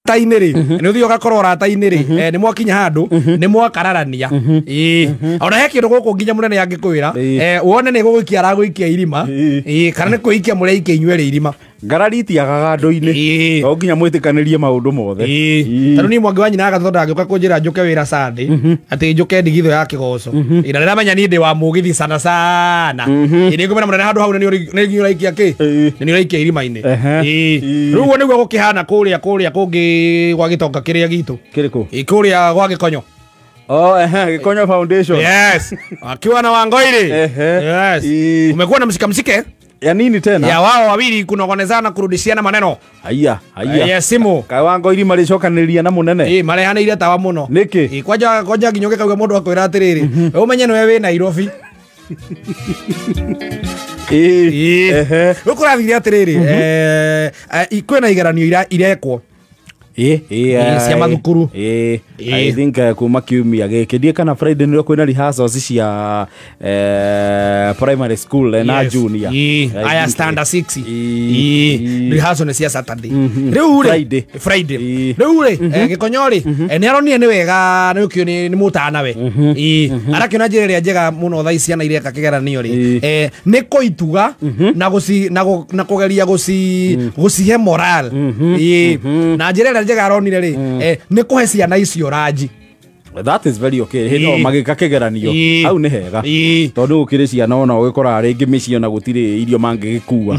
Ũrata-inĩ rĩ, nĩ ũthiĩ ũgakorwo ũrata-inĩ rĩ, nĩ mwakinya handũ nĩ mwakararania. Ĩĩ, ona he kĩndũ gũkũ nginya mũnene angĩkwĩra, wone nĩ gũgũikia aragũikia irima, ĩĩ, kana nĩ kwĩikia mũreikia inyuerĩ irima. Ngarari itiagaga andũ-inĩ. No nginya mwĩtĩkanĩrie maũndũ mothe. Tondũ niĩ Mwangi wa nyina agatho ndangĩũka kũnjĩra njũke wĩra Sunday, atĩ njũke ndigithũ ya kĩgoco. Ĩĩ, na ndĩramenya niĩ ndĩ wa mũgithi sana sana. Ĩĩ, nĩngũmena mũnene handũ hau nĩ nĩ ũraikia kĩ? Nĩ ũraikia irima-inĩ. Rĩu ũguo nĩguo gũkĩhana kũrĩa kũrĩa kũngĩ gwa gĩtonga kĩrĩa gitũ. Kĩrĩkũ? Ĩĩ, kũrĩa gwa Gĩkonyo. Oh, ehe, Gĩkonyo Foundation. Yes. Akiwa na Wangoiri. Yes. Umekuwa na mshika mshike Ya nini tena? Ya wao wawili kunogonezana kurudishiana maneno. Haya, haya. Ya simu. Kaĩ Wangoiri marĩcokanĩrĩria na mũnene? Ĩĩ, marehanĩire tawa mũno. Nĩkĩ? Ĩĩ, kwanja kwanja nginya ũgĩkauga mũndũ akwĩra atĩrĩrĩ, we ũmenye nĩwe wĩ Nairobi. Ĩĩ. Rĩu kũrathire atĩrĩrĩ, kwĩna igeranio irekwo. Ĩĩ, ĩĩ, cia mathukuru. Ĩĩ, I think kuma kiumia gĩkĩ ndiĩ kana Friday nĩrĩo kwĩna rehearsals cia primary school na junior. Aya standard 6. Ĩĩ, rehearsal nĩ cia Saturday. Rĩu rĩ, Friday. Rĩu rĩ, Gĩkonyo rĩ, nĩ aronire nĩ wega nĩ ũkĩo nĩ mũtana we. Ĩĩ, arakĩona njĩra ĩrĩa njega mũno thaa ici ciana ireka kĩgeranio rĩ, nĩ kũituga na gũci na kũgeria gũcihe moral. Ĩĩ, na njĩra ĩrĩa njega aronire rĩ, nĩ kũhe ciana icio ranji. That is very okay. Hĩndĩ ĩyo magĩka kĩgeranio hau nĩ hega, tondũ gũkĩrĩ ciana ona ũgĩkoraga rĩngĩ mĩciĩ ona gũtirĩ irio mangĩgĩkua.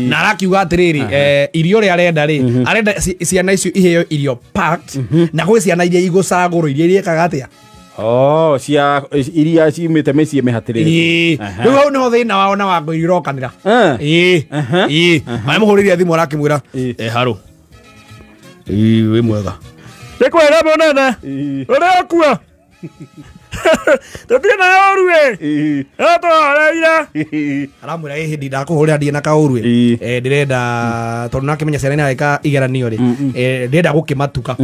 Na arakiuga atĩrĩrĩ, irio ũrĩa arenda rĩ, arenda ciana icio iheo irio packed, na gwĩ ciana iria igũcagũrwo iria irĩkaga atĩa. Oh, cia iria ciumĩte mĩciĩ mĩhatĩrĩrĩku. Rĩu hau nĩho thĩna wao na Wangoiri ũrokanĩra. Ĩĩ. Ĩĩ. Aramũhũrĩria thimũ arakĩmwĩra, harũ. Ĩĩ, wĩ mwega. Nĩ kwega mũnene. Ũrĩa ũkua. Tũtirĩ na ũru ĩ. No tũhoreire. Aramwĩra ĩ hĩndĩ ndakũhũrĩra ndirĩ na kaũru ĩ. Ndĩrenda tondũ nakĩmenya ciana nĩareka igeranio rĩ. Ndĩrenda gũkĩmatuka.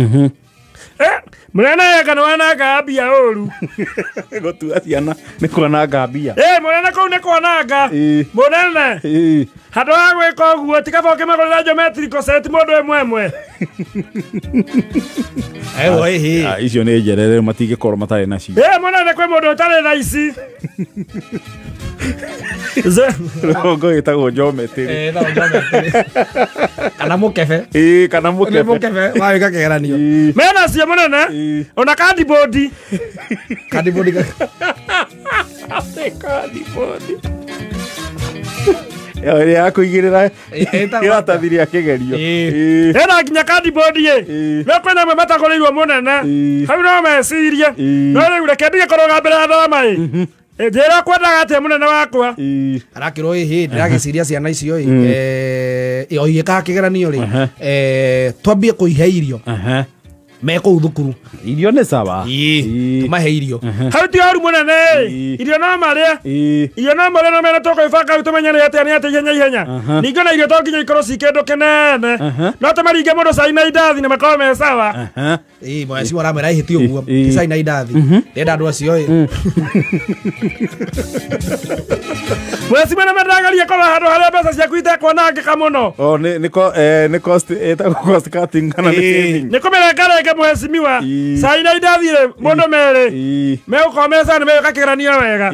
Mũnene kana wananga mbia ũru. Gũtua ciana nĩ kwananga mbia. Mũnene kũu nĩ kwananga. Mũnene. Handũ ha gwĩka ũguo ti kaba ũkĩmagũrĩra geometrical set mũndũ ĩmwe ĩmwe. Icio nĩ njerere matingĩkorwo matarĩ nacio. Mũnene kwĩ mũndũ ũtarĩ tha ici. Rũgongo ĩtagwo geometry. Ĩtagwo geometry. Kana mũkebe. Ĩĩ, kana mũkebe. Nĩ mũkebe wawĩka kĩgeranio. Mena cio mũnene. Ona cardboard. Cardboard. Cardboard. Ĩrĩa ya kũigĩrĩra iratathi rĩa kĩgerio. Ĩna nginya cardboard ĩ. No kwĩna amwe matagũrĩirwo mũnene. Hau no mecirie. No rĩu reke ndige kũrũga mbere ya thoma ĩ. Njĩra kwendaga atĩa mũnene wakwa. Arakĩrwo ĩhĩ ndĩragĩciria ciana icio ĩ, o igĩkaga kĩgeranio rĩ, twambie kũihe irio me kũu thukuru. Irio nĩ sawa. Tũmahe irio. Hau ti ũru mũnene. Irio no marĩe. Irio no marĩe no mene tũkũibanga hau tũmenye nĩ atĩa nĩ atĩa ihenya ihenya. Ningĩ ona irio to nginya ikorwo ci kĩndũ kĩnene. No tũmaringe mũndũ cai na indathi na makorwo me sawa. Ĩĩ, mwaci aramwĩra ĩhĩ ti ũguo. Ti cai na indathi. Ndĩrenda andũ acio ĩ. Mweci mwene mendageria korwo handũ harĩa mbeca ciaku itekwanangĩka mũno. Oh, nĩ cost ĩtagwo cost cutting kana nĩ saving. Nĩ kũmĩrengarenge mheshimiwa. Cai na indathi rĩ mũndũ merĩ. Megũkorwo me sawa nĩ megwĩka kĩgeranio wega.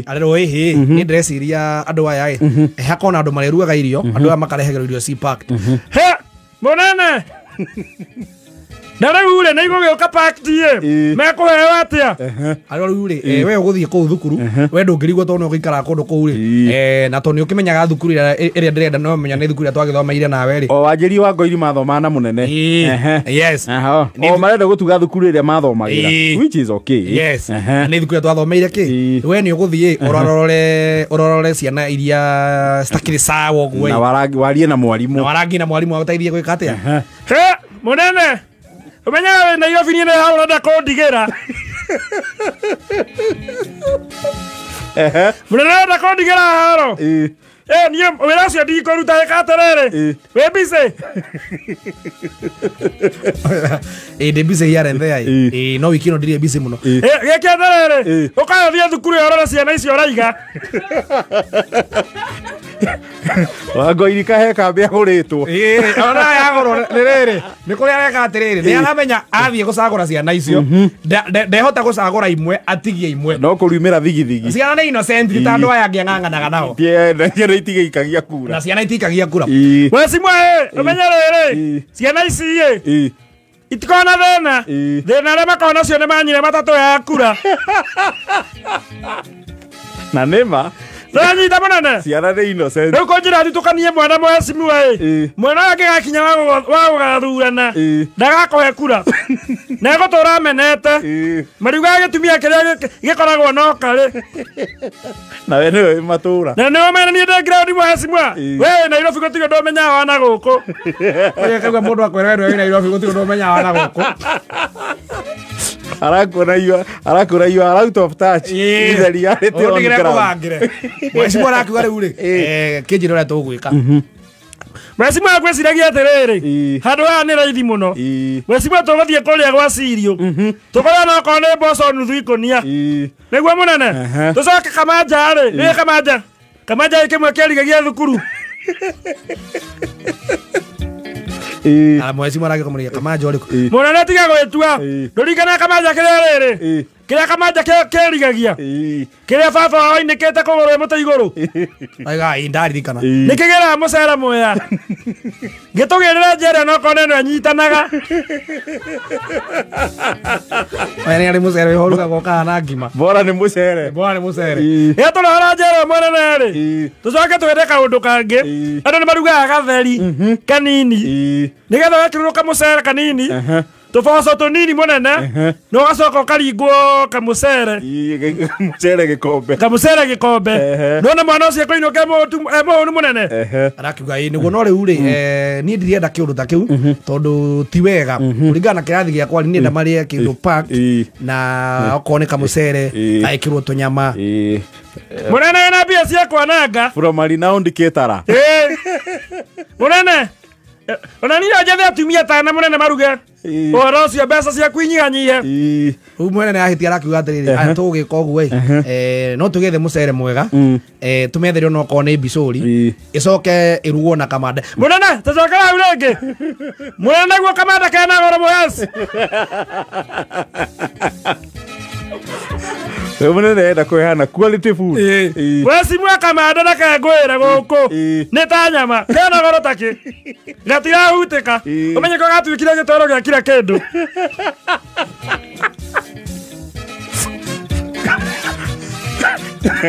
Arerwo ĩhĩ, niĩ ndĩreciria andũ aya ĩ, hakorwo na andũ marĩrugaga irio, andũ aya makarehagĩrwo irio ci packed. He, mũnene. Na rĩu rĩ, nĩ igũgĩũka packed ĩ. Mekũheo atĩa? Arĩa rĩu rĩ, we ũgũthiĩ kũu thukuru, we ndũngĩrigwo tondũ nĩ ũgĩikaraga kũndũ kũu rĩ. Na tondũ nĩ ũkĩmenyaga thukuru ĩrĩa ndĩrenda no ũmenya nĩ thukuru ĩrĩa twagĩthomeire nawe rĩ. O wanjĩri wa Ngoiri mathomaga na mũnene. Yes. O marenda gũtuga thukuru ĩrĩa mathomagĩra, which is okay. Yes. Nĩ thukuru ĩrĩa twathomeire kĩ? We nĩ ũgũthiĩ ũrorore ciana iria citakĩrĩ sawa ũguo. Na warie na mwarimũ. Na warangi na mwarimũ agũteithie gwĩka atĩa? He, mũnene. Ũmenyaga wĩ Nairobi niĩ nĩ hau ũrenda kũndigĩra. Mũnene ũrenda kũndigĩra haro. Niĩ wĩra ũcio ndikũruta ĩka atĩrĩrĩ. Wĩ busy? Ĩĩ, ndĩ busy here and there. Ĩĩ, no wiki ĩno ndirĩ busy mũno. Gĩke atĩrĩrĩ, ũkaya ũthiĩ thukuru ĩyo ũrore ciana icio ũraiga. Wango irika he kambi agũrĩtwo. Ona yagũrwo rĩrĩ nĩ kũrĩa areka atĩrĩrĩ nĩ aramenya athiĩ gũcagũra ciana icio ndehota gũcagũra imwe atigie imwe no kũriumĩra thigithigi. Ciana nĩ innocent ta andũ aya angĩ ang'ang'anaga nao. Ciana itigĩikagia kura. Na ciana itikagia kura. Mwecimwa ũmenye rĩrĩ ciana ici ĩ itikona thĩna thĩna arĩa makoragwo nacio nĩ manyire matatũ ya kura. Na nĩma Ndanyita mũnene. Ciana nĩ innocent. Rĩu kũnjĩra thitũkanie mwana mwecimwa ĩ mwana ũyũ angĩgakinya wa gũgathurana ndagakũhe kura na egũtũra amenete mariugaga gĩtumia kĩrĩa gĩkoragwo no karĩ nawe nĩwe matũra na nĩwe mene niĩ ndĩ ground mwecimwa we wĩ Nairobi gũtirĩ ũndũ ũmenyaga wana gũkũ. Kaigua mũndũ akwĩra we wĩ Nairobi gũtirĩ ũndũ ũmenyaga wana gũkũ. Arakora you are out of touch. The reality on ground. Mwecimwa arakiuga rĩu rĩ kĩnjĩre ũrĩa tũgwĩka. Mwecimwa ngwĩciragia atĩrĩrĩ handũ haha nĩ raithi mũno. Mwecimwa tũgũthiĩ kũrĩa gwa Cirio tũkore no okorwo nĩ mboco nuthu ikũnia nĩguo mũnene tũcoke Kamanja rĩ nĩ Kamanja Kamanja ĩ kĩmwe kĩarigagia thukuru. Mwecimwa aragĩkũmũria Kamanja ũrĩkũ mũnene tiga gwĩtua ndũririkanaga Kamanja kĩrĩa rĩrĩ kĩrĩa Kamanja kĩrigagia kĩrĩa baba wao ainĩkĩte kũgũrũ mũtĩ igũrũ. Aiga ndaririkana nĩ kĩgĩraga mũcere mwea gĩtũgĩrĩre njera no okorwo nĩ ĩno ĩnyitanaga. Oya nĩ arĩ mũcere wĩho ũrugagwo kana na ngima. Bora nĩ mũcere. Bora nĩ mũcere. Ĩtũrehera njera mũnene rĩ tũcoke twĩre kaũndũ kangĩ andũ nĩ marugaga gatheri kanini nĩgetha wekĩrĩrwo kamũcere kanini tũboco tũnini mũnene na ũgacoka ũkaringwo kamũcere mũcere gĩkombe kamũcere gĩkombe nona mwana ũcio ekũinũka e mũhũnu mũnene. Arakiuga ĩ nĩguo no rĩu rĩ niĩ ndirenda kĩũndũ ta kĩu tondũ ti wega kũringana na kĩrathi gĩakwa niĩ ndenda marĩe kĩndũ packed na okorwo nĩ kamũcere gaĩkĩrwo tũnyama. Mũnene wĩna mbia cia kwananga from a renowned caterer. Mũnene ona niĩ no njethe atumia tana mũnene maruge ũhoro ũcio mbeca ciaku inyiganyihe. Rĩu mwene ahĩtia arakiuga atĩrĩrĩ aya tũgũgĩka ũguo ĩ no tũgĩethe mũcere mwega tũmethere ona okorwo nĩ mbicũri ĩcoke ĩrugwo na kamanda. Mũnene tũcokere hau rĩngĩ mũnene naguo kamanda kena goro mũheci. Rĩu mũnene enda kũheana quality food. Mwecimwa kamanda na kengwĩra gũkũ nĩ ta nyama kena goro takĩ gatirahutĩka ũmenye ko gatuĩkire gĩtoro gĩa kira kĩndũ.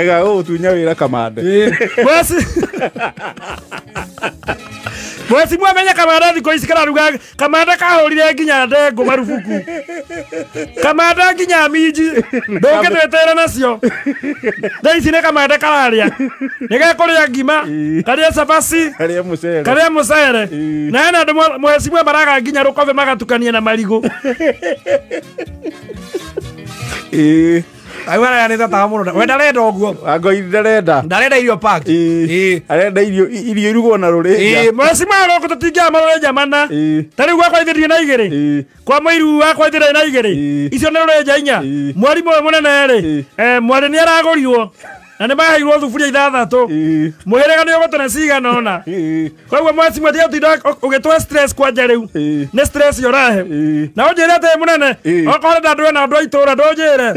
Ga ũgũtunya wĩra kamande. Mwecimwa menye kamanda thikũ ici kararuga kamanda kahũrire nginya ndengũ marubuku kamanda nginya minji ndũngĩtwĩtĩra nacio thaa ici nĩ kamanda kararĩa nĩ gekũrĩa ngima karĩe cabaci karĩe mũcere na hena andũ mwecimwa maraga nginya rũkobe magatukania na marigũ. Aigua arayanĩte mũno we ndarenda ũguo. Wango ndarenda ndarenda irio packed. Arenda irio irugwo na rũrĩnja. Mwecimwa gũkũ tũtingĩaga marũrĩnja mana ta rĩu gwakwa ithirie na igĩrĩ kwa mũiru wakwa ithirie na igĩrĩ icio nĩ rũrĩnja inya. Mwarimũ ũyũ mũnene rĩ mwarĩ nĩ aragũrirwo na nĩ maheirwo thuburia ithathatũ mũhĩrĩga nĩ ũgũtũne cigana ũna koguo mwecimwa tiga gũtinda ũgĩtũhe stress kwanja rĩu nĩ stress ũrahe na ũnjĩre atĩ mũnene okorwo ũrenda ndũe na andũ a itũũra ndũnjĩre.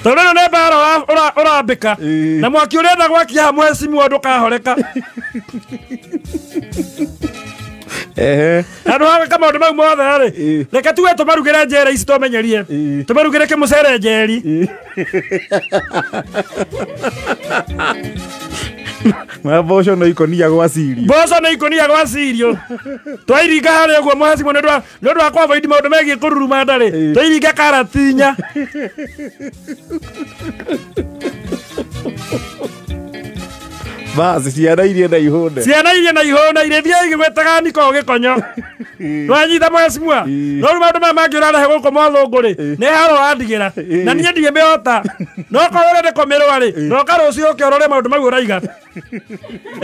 Tondũ ĩno nĩ mbara ũrambĩka na mwaki ũrenda gwakia haha mwecimwa ndũkahoreka. Handũ ha gwĩka maũndũ mau mothe rĩ reke tuge tũmarugĩre njera ici tũmenyerie tũmarugĩre kĩmũcere njeri. Na mboco no ikũnia gwa Cirio. Mboco no ikũnia gwa Cirio twairinga harĩa ũguo mwecimwa nĩ ũndũ wa kũ-avoid maũndũ megiĩ kũruruma nda rĩ twairinga karati inya. Basi ciana irie na ihũne. Ciana irie na ihũne irĩthiĩ igĩgwĩtaga niko gĩkonyo. Nwanyita mwecimwa no rĩu maũndũ maya mangĩ ũrarehe gũkũ mothũngũ rĩ nĩ haro ũrandigĩra na niĩ ndigĩmĩhota no korwo ũrenda kũmĩrũa rĩ roka rũciũ ũke ũrore maũndũ mau ũraiga.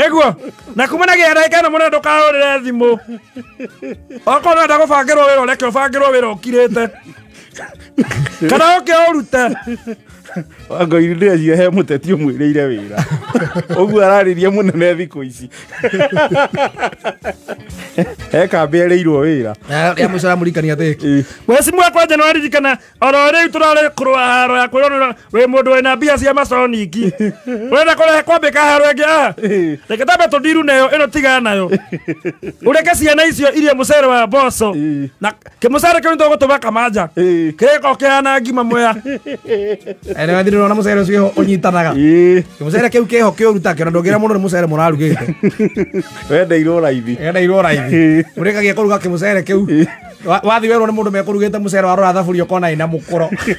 Ĩguo na kumanagia ndagĩka ĩno mũnene ndũkahũrĩre thimũ. Okorwo nĩwenda gũbangĩrwo wĩra ũreke ũbangĩrwo wĩra ũkirĩte. Kana ũke ũrute. Wangoiri ndĩracio he mũteti ũmwĩrĩire wĩra. Ũguo ararĩria mũnene thikũ ici. He kambĩ erĩirwo wĩra. Ya mũico aramũririkania atĩ Mweci mwakwa nja nĩwaririkana oro rĩu tũrarĩ kũrũa haro ya kwĩrwo wĩ mũndũ wĩna mbia cia maconiki. Ũrenda kũrehe kwambĩka haro ĩngĩ aha. Reke tambe tũndiru nayo ĩno tigana nayo. Ũreke ciana icio irie mũcere wa mboco. Na kĩmũcere kĩu nĩtũgũtũma Kamanja. Kĩrĩko kĩhana ngima mwea. Nĩ wathire na mũcere ũcio ũnyitanaga. Kĩmũcere kĩu kĩho kĩũru takĩo na ndũngĩra mũndũ nĩ mũcere mũrarugĩte. Wendeirwo raithi. Wendeirwo raithi. Mũrĩkagia kũruga kĩmũcere kĩu. Wathi werwo nĩ mũndũ mekũrugĩte mũcere warora thaburia ũkona ĩna mũkũro. Nĩ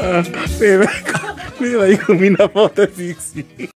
thaa 10:46.